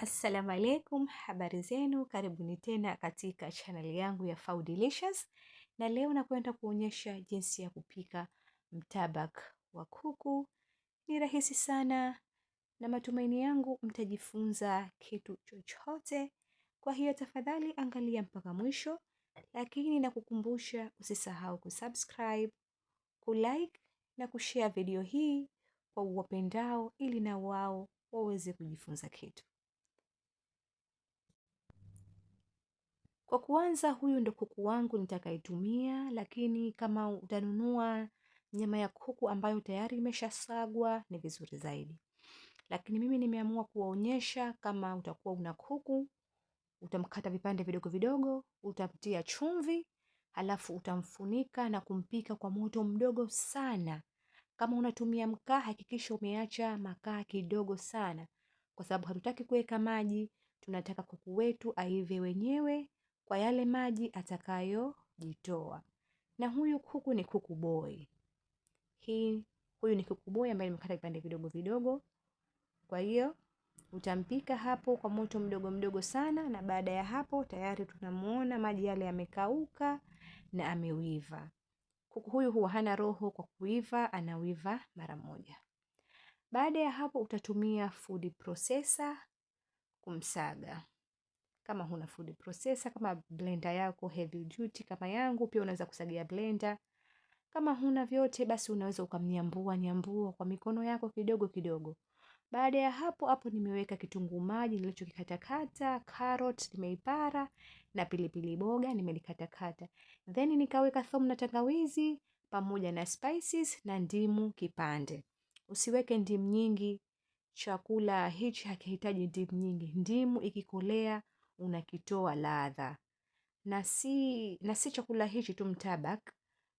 Assalamu alaikum, habari zenu, karibuni tena katika chaneli yangu ya Fau Delicious, na leo nakwenda kuonyesha jinsi ya kupika mtabak wa kuku. Ni rahisi sana na matumaini yangu mtajifunza kitu chochote. Kwa hiyo tafadhali angalia mpaka mwisho, lakini nakukumbusha usisahau kusubscribe, kulike na kushare video hii kwa uwapendao, ili na wao waweze kujifunza kitu. Kwa kuanza, huyu ndo kuku wangu nitakayetumia, lakini kama utanunua nyama ya kuku ambayo tayari imeshasagwa ni vizuri zaidi. Lakini mimi nimeamua kuwaonyesha kama utakuwa una kuku, utamkata vipande vidogo vidogo, utamtia chumvi, halafu utamfunika na kumpika kwa moto mdogo sana. Kama unatumia mkaa, hakikisha umeacha makaa kidogo sana, kwa sababu hatutaki kuweka maji. Tunataka kuku wetu aive wenyewe kwa yale maji atakayojitoa. Na huyu kuku ni kuku boy. Huyu ni kuku boy ambaye nimekata vipande vidogo vidogo. Kwa hiyo utampika hapo kwa moto mdogo mdogo sana, na baada ya hapo tayari tunamuona maji yale yamekauka na ameiva. Kuku huyu huwa hana roho kwa kuiva, anawiva mara moja. Baada ya hapo utatumia food processor kumsaga. Kama huna food processor, kama blender yako heavy duty kama yangu, pia unaweza kusagia blender. Kama huna vyote, basi unaweza ukamnyambua nyambua kwa mikono yako kidogo kidogo. Baada ya hapo, hapo nimeweka kitunguu maji nilichokikatakata, carrot nimeipara na pilipili boga nimelikatakata. Then nikaweka thomu na tangawizi pamoja na spices na ndimu kipande. Usiweke ndimu nyingi, chakula hichi hakihitaji ndimu nyingi. Ndimu ikikolea unakitoa ladha. Na si chakula hichi tu mtabak,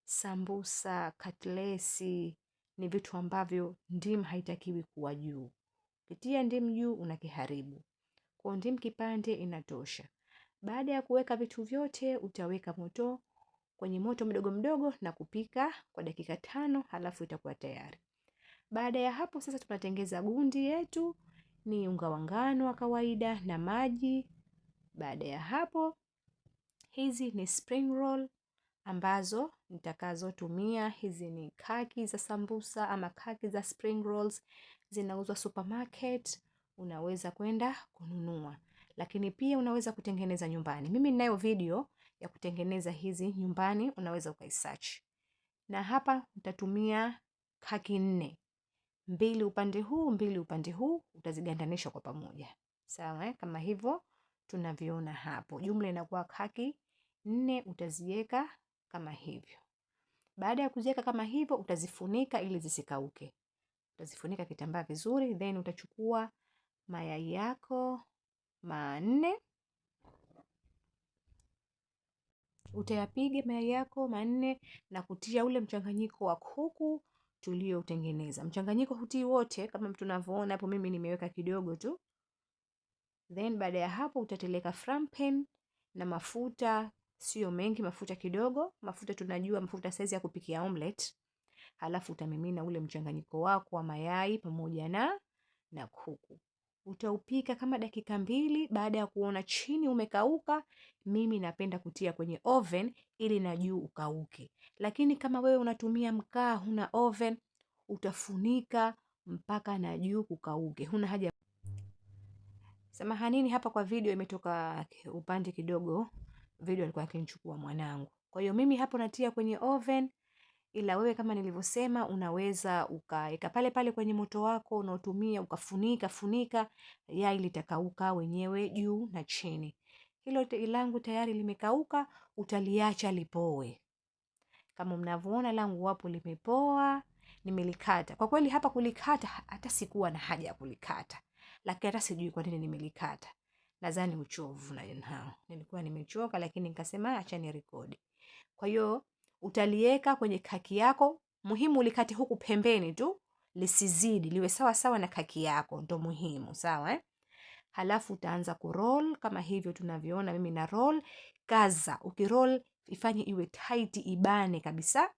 sambusa, katlesi ni vitu ambavyo ndimu haitakiwi kuwa juu. Ukitia ndimu juu unakiharibu. Kwa ndimu kipande inatosha. Baada ya kuweka vitu vyote utaweka moto kwenye moto mdogo mdogo na kupika kwa dakika 5, halafu itakuwa tayari. Baada ya hapo sasa tunatengeza gundi yetu, ni unga wa ngano wa kawaida na maji. Baada ya hapo hizi ni spring roll ambazo nitakazotumia. Hizi ni kaki za sambusa ama kaki za spring rolls, zinauzwa supermarket, unaweza kwenda kununua. Lakini pia unaweza kutengeneza nyumbani. Mimi ninayo video ya kutengeneza hizi nyumbani, unaweza ukaisearch. Na hapa nitatumia kaki 4. 2 upande huu, 2 upande huu, utazigandanisha kwa pamoja. Sawa, Kama hivyo tunavyoona hapo. Jumla inakuwa kaki 4, utaziweka kama hivyo. Baada ya kuziweka kama hivyo, utazifunika ili zisikauke. Utazifunika kitambaa vizuri, then utachukua mayai yako 4. Utayapiga mayai yako 4 na kutia ule mchanganyiko wa kuku tuliotengeneza. Mchanganyiko hutii wote kama tunavyoona hapo, mimi nimeweka kidogo tu. Then baada ya hapo utateleka frying pan na mafuta, sio mengi, mafuta kidogo. Mafuta tunajua mafuta size ya kupikia omelette. Halafu utamimina ule mchanganyiko wako wa mayai pamoja na kuku. Utaupika kama dakika 2. Baada ya kuona chini umekauka, mimi napenda kutia kwenye oven ili na juu ukauke. Lakini kama wewe unatumia mkaa, huna oven, utafunika mpaka na juu kukauke. Huna haja. Samahanini hapa kwa video imetoka upande kidogo. Video alikuwa akinichukua mwanangu. Kwa hiyo mimi hapo natia kwenye oven, ila wewe kama nilivyosema unaweza ukaweka pale pale kwenye moto wako unaotumia, ukafunika funika, yai litakauka wenyewe juu na chini. Hilo langu tayari limekauka, utaliacha lipoe. Kama mnavyoona langu hapo limepoa, nimelikata. Kwa kweli hapa kulikata hata sikuwa na haja ya kulikata. Lakini hata sijui kwa nini nimelikata. Nadhani uchovu na nao. Nilikuwa nimechoka lakini nikasema acha ni rekodi. Kwa hiyo utalieka kwenye kaki yako, muhimu ulikate huku pembeni tu, lisizidi, liwe sawa sawa na kaki yako, ndo muhimu, sawa? Halafu utaanza kuroll kama hivyo tunavyoona mimi na roll. Kaza, ukiroll ifanye iwe tight, ibane kabisa.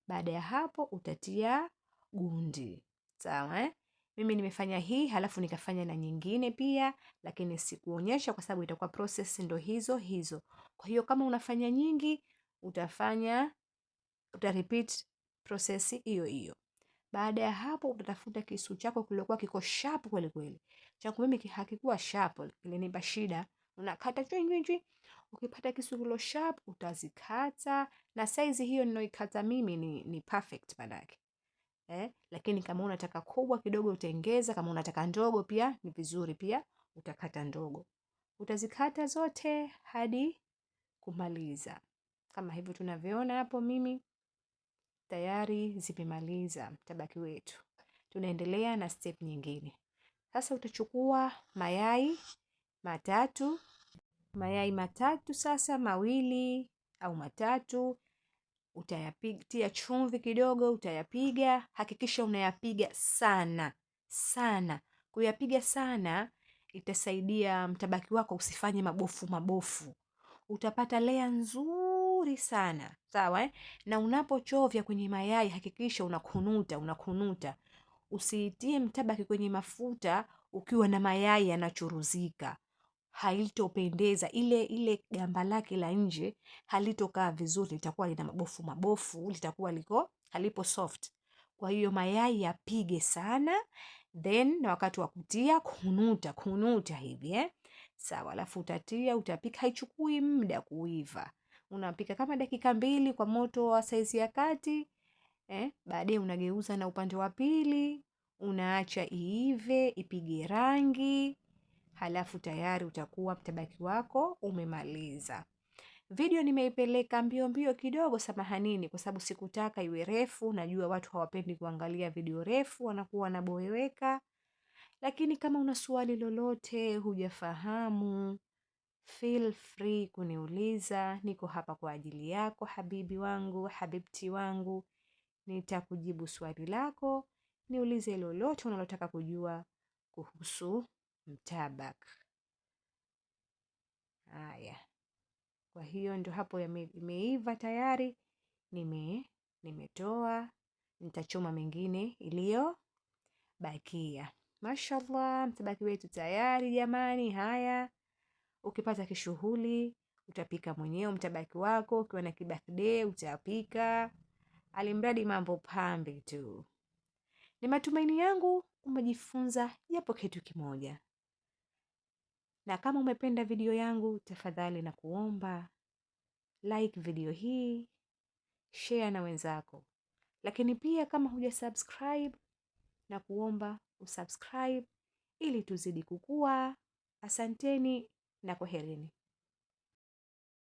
Baada ya hapo utatia gundi, sawa? Mimi nimefanya hii halafu nikafanya na nyingine pia, lakini sikuonyesha kwa sababu itakuwa process ndo hizo hizo. Kwa hiyo kama unafanya nyingi, uta repeat process hiyo hiyo. Baada ya hapo utatafuta kisu chako kiliokuwa kiko sharp kweli kweli. Changu mimi hakikuwa sharp, kilinipa shida. Unakata chwi chwi chwi. Ukipata kisu kilo sharp utazikata, na size hiyo ninayoikata mimi ni perfect manake. Lakini kama unataka kubwa kidogo utaongeza, kama unataka ndogo pia ni vizuri pia utakata ndogo. Utazikata zote hadi kumaliza. Kama hivyo tunavyoona hapo, mimi tayari zimemaliza mtabaki wetu. Tunaendelea na step nyingine. Sasa utachukua mayai matatu. Mayai matatu sasa, 2 au 3, utayapitia chumvi kidogo, utayapiga. Hakikisha unayapiga sana sana. Kuyapiga sana itasaidia mtabaki wako usifanye mabofu mabofu. Utapata layer nzuri sana, sawa? Na unapochovya kwenye mayai hakikisha unakunuta, unakunuta. Usiitie mtabaki kwenye mafuta ukiwa na mayai yanachuruzika. Haitopendeza, ile gamba lake la nje halitokaa vizuri, litakuwa lina mabofu mabofu, litakuwa liko halipo soft. Kwa hiyo mayai yapige sana, then na wakati wa kutia kunuta kunuta hivi. Sawa, alafu utatia, utapika, haichukui muda kuiva. Unapika kama dakika 2 kwa moto wa saizi ya kati. Baadaye unageuza na upande wa pili, unaacha iive, ipige rangi. Halafu tayari utakuwa mtabaki wako umemaliza. Video nimeipeleka mbio mbio kidogo, samahanini, kwa sababu sikutaka iwe refu. Najua watu hawapendi kuangalia video refu, wanakuwa wanaboeweka. Lakini kama una swali lolote hujafahamu, feel free kuniuliza. Niko hapa kwa ajili yako habibi wangu, habibti wangu. Nitakujibu swali lako. Niulize lolote unalotaka kujua kuhusu mtabak. Haya. Kwa hiyo ndio hapo imeiva tayari. Nimetoa, nitachoma mengine iliyobakia. Mashallah, mtabaki wetu tayari jamani. Haya, ukipata kishughuli utapika mwenyewe mtabaki wako, ukiwa na kibirthday utapika. Alimradi mambo pambe tu. Ni matumaini yangu umejifunza japo kitu kimoja. Na kama umependa video yangu, tafadhali na kuomba like video hii, share na wenzako. Lakini pia kama hujasubscribe, na kuomba usubscribe ili tuzidi kukua. Asanteni na kwaherini.